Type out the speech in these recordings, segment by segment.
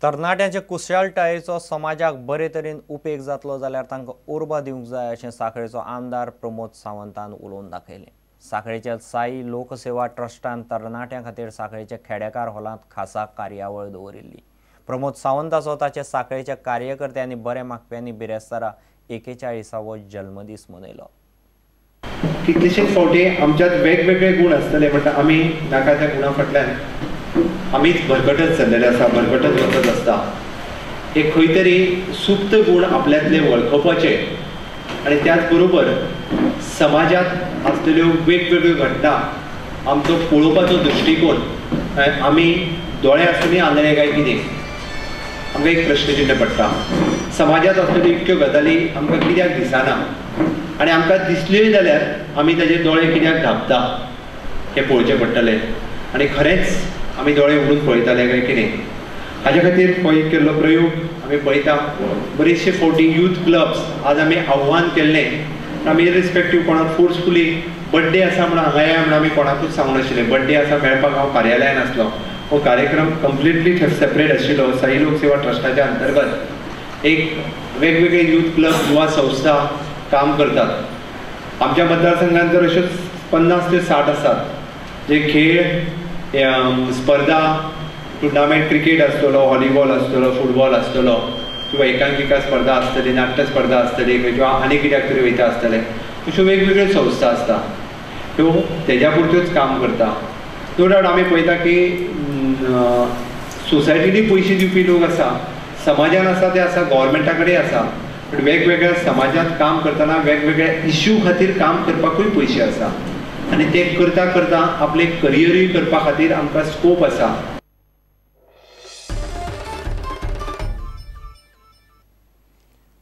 तरणाट्यांचे कुशळटायेचो समाजाक बरे तरेन उपेग जातलो जाल्यार तांकां उर्बा दिवंक जाय अशें सांखळेचो आमदार प्रमोद सावंतान उलोवन दाखयलें। सांखळेच्या साई लोकसेवा ट्रस्टान तरणाट्यां खातीर सांखळेच्या खेडेकार हॉलांत खासा कार्यावळ दवरिल्ली। प्रमोद सावंताचो ताचे सांखळेच्या कार्यकर्ते आनी बरे मागप्यांनी बिरेस्तारा 41वो जल्मदीस मनयलो। कितलेशेच फावटी आमच्यात वेगवेगळे गुण आसतले, बट आमी नाका त्या गुणा फाटल्यान आमीच भरकटत चल्लेले आसा, भरकटत वचत आसता। एक खंय तरी सुप्त गुण आपल्यांतले वळखुपाचे आनी त्याच बरोबर समाजांत आसलेल्यो वेगवेगळ्यो घटना आमचो पळोवपाचो दृश्टिकोन आमी दोळे आसुनूय आंधळे काय कितें आमकां एक प्रश्नचिन्ह पडटा। समाजांत आसलेल्यो इतक्यो गजाली आमकां कित्याक दिसना आनी आमकां दिसल्योय जाल्यार आमी ताजेर दोळे कित्याक धांपता हें पळोवचें पडटलें आनी खरेंच आमी दोळे उगडून पळयताले काय कितें हाजे खातीर हो एक केल्लो प्रयोग आमी पळयता। बरेचशे फावटी यूथ क्लब्स आज आमी आव्हान केल्लें, आमी इरिस्पेक्टीव कोणाक फोर्सफुली बड्डे आसा म्हणून हांगा या म्हणून आमी कोणाकूच सांगूं नाशिल्लें। बड्डे आसा मेळपाक हांव कार्यालयान आसलो, हो कार्यक्रम कंप्लिटली सेपरेट आशिल्लो। साई लोकसेवा ट्रस्टाच्या अंतर्गत एक वेगवेगळे यूथ क्लब युवा संस्था काम करतात। आमच्या मतदारसंघात तर अश्यो 50 ते 60 आसात जे खेळ स्पर्धा टुर्नामेंट क्रिकेट आसतलो, व्हॉलीबॉल आसतलो, फुटबॉल आसतलो किंवा एकांकिका स्पर्धा आसतली, नाट्य स्पर्धा आसतली किंवा आनी कित्याक तरी वयता आसतले, अश्यो वेगवेगळ्यो संस्था आसता ह्यो तेज्या पुरत्योच काम करता। नो डावट आमी पळयता की सोसायटीनी पयशे दिवपी लोक आसा, समाजान आसा ते आसा, गव्हर्मेंटा कडेन आसा, बट वेगवेगळ्या समाजांत काम करतना वेगवेगळ्या इश्यू खातीर काम करपाकूय पयशे आसा आनी ते करता करता आपले करियरूय करपा खातीर आमकां स्कोप आसा।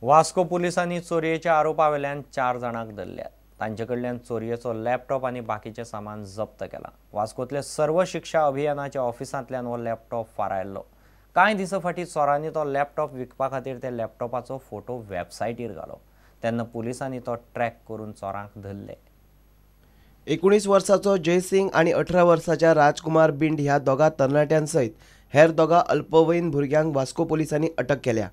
वास्को पुलिसांनी चोरयेच्या आरोपावेल्यान 4 जाणांक धरल्यात। तांचे कडल्यान चोरयेचो लॅपटॉप आनी बाकीचें सामान जप्त केलां। वास्कोंतल्या सर्व शिक्षा अभियानाच्या ऑफिसांतल्यान हो लॅपटॉप फारायल्लो। कांय दिसां फाटीं चोरांनी तो लॅपटॉप विकपा खातीर त्या लॅपटॉपाचो फोटो वेबसायटीर घालो, तेन्ना पुलिसांनी तो ट्रॅक करून चोरांक धरले। 19 वर्साचो जयसिंग आनी 18 वर्साच्या राजकुमार बिंड ह्या दोगा तरणाट्यां सयत हेर दोगा अल्पवयीन भुरग्यांक वास्को पुलिसांनी अटक केल्या।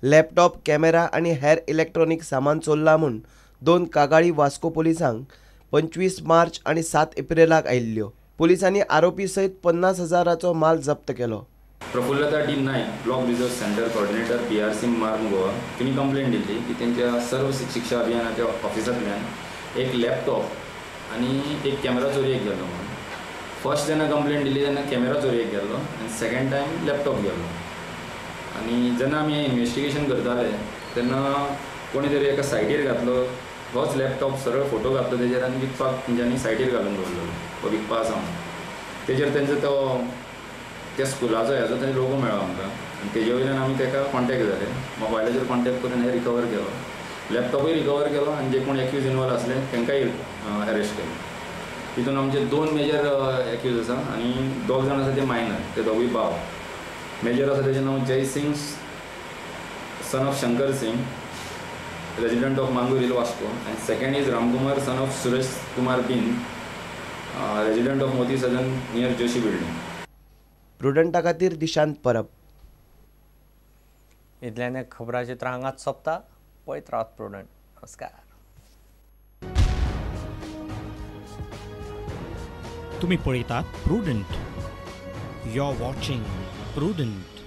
लॅपटॉप, कॅमेरा आनी हेर इलेक्ट्रॉनिक सामान चोरला म्हूण 2 कागाळी वास्को पुलिसांक 25 मार्च आनी 7 एप्रिलाक आयिल्ल्यो। पुलिसांनी आरोपी सयत 50,000चो माल जप्त केलो। Prafullata D Naik, block resource centre coordinator, PRC Marm Goa, तिणी कंप्लेंट दिल्ली की तेंच्या सर्व शिक्षा अभियानाच्या ऑफिसांतल्यान एक लॅपटॉप आनी एक कॅमेरा चोरयेक गेल्लो म्हणून। फर्स्ट जेन्ना कंप्लेंट दिली तेन्ना कॅमेरा चोरयेक गेल्लो आनी सेकंड टायम लॅपटॉप गेल्लो। आनी जेन्ना आमी इन्वेस्टिगेशन करताले तेन्ना कोणी तरी एका सायटीर घातलो होच लॅपटॉप, सरळ फोटो घातलो तेजेर आनी विकपाक तेंच्यांनी सायटीर घालून दवरलेलो हो विकपा आसा म्हणून। तेजेर तेंचो तो त्या स्कुलाचो हेजो थंय लोगो मेळ्ळो आमकां आनी तेजे वयल्यान आमी तेका कॉन्टेक्ट जाले, मोबायलाचेर कॉन्टेक्ट करून हें रिकवर केलो, लॅपटॉपूय रिकवर केलो आनी जे कोण एक्यूज इनवॉल्व आसले तांकांय अरेस्ट केले। तितून आमचे 2 मेजर एक्यूज आसा आनी 2 जाण आसा ते मायनर, ते दोगूय भाव। मेजर आसा तेजें नांव Jai Singh son of Shankar Singh, resident of Mangor hill Vasco, and second is Ramkumar son of Suresh Kumar Bin, resident of Moti Sadan near Joshi building. प्रुडंटा खातीर दिशांत परब। इतल्यान खबराचित्र हांगाच सोंपता। पळयत रावात प्रुडंट। नमस्कार। तुम्ही पळयतात Prudent. You are watching Prudent.